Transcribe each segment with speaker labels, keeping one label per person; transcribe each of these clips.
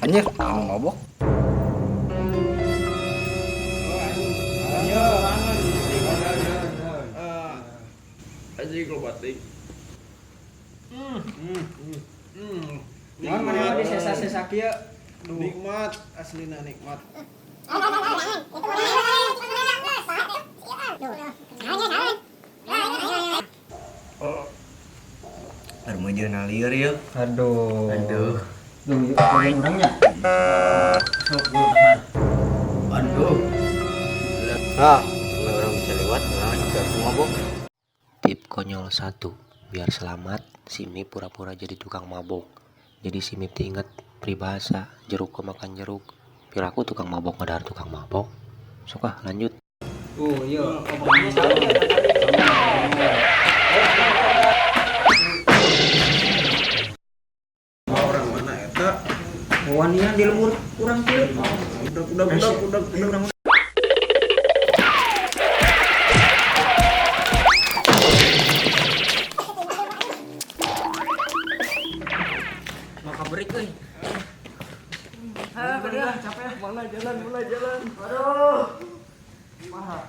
Speaker 1: Anjir, anu mabok.
Speaker 2: Anjing lo batik.
Speaker 3: Naon maneh mah disesa-sesa kieu.
Speaker 2: Nikmat, aslina nikmat.
Speaker 1: Armejeuna lieur yeuh.
Speaker 3: Aduh.
Speaker 1: Aduh.
Speaker 3: Duh, yuk bagian urangnya. Sok gua tahan.
Speaker 1: Aduh. Ah, orang bisa lewat, nah, juga aku mabok.
Speaker 4: Tip konyol 1, biar selamat, si Mip pura-pura jadi tukang mabok. Jadi si Mip teh inget peribahasa jeruk kok makan jeruk. Piraku tukang mabok ngadar tukang mabok. Sok ah, lanjut.
Speaker 3: Oh, iya.
Speaker 2: Orang mana eta?
Speaker 3: Wanian di lembur urang kieu.
Speaker 2: Udah.
Speaker 3: Maka break euy. Ah, udah capek.
Speaker 2: Mulai jalan.
Speaker 3: Aduh. Mahal.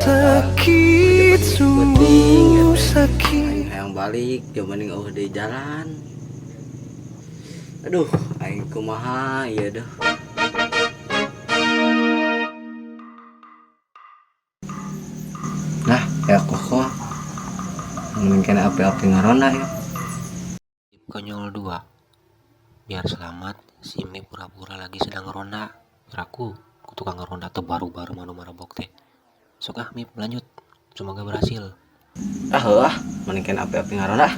Speaker 1: Sakit, sungguh sakit. Aing hayang balik, dia mending eueuh di jalan. Aduh, aing kumaha ieu deh. Nah, ya koko. Mending kena api-api ngaronda ya.
Speaker 4: Tip konyol 2, biar selamat, si Mip pura-pura lagi sedang ngeronda. Piraku, ku tukang ngeronda teh baru-baru manu marabok teh. Sok ah Mip, lanjut. Semoga berhasil.
Speaker 1: Ah, heuh ah, mending kena api-api ngaronda.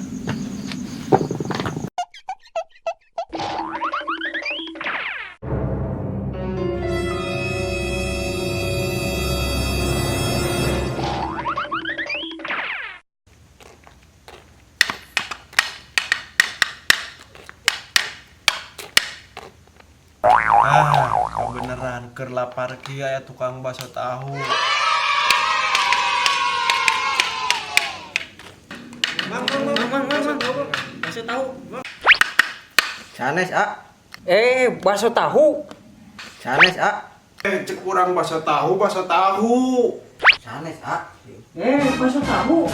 Speaker 2: Ah, kebeneran keur lapar kieu aya tukang bakso tahu. Mang,
Speaker 3: Mang. Bakso tahu.
Speaker 1: Sanes, ah.
Speaker 3: Bakso tahu.
Speaker 1: Sanes, ah.
Speaker 2: Cek urang bakso tahu, bakso tahu.
Speaker 1: Sanes, ah.
Speaker 3: Bakso tahu.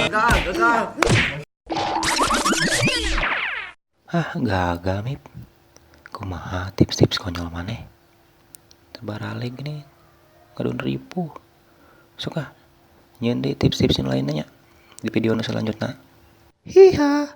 Speaker 1: Gagal.
Speaker 4: Hah, gagal Mip. Kumaha tips-tips konyol maneh? Tebaralik gini, kadon ripuh. Sok ah, nyeun deui tips-tips lainnya nya di video nu selanjutnya. Hiha.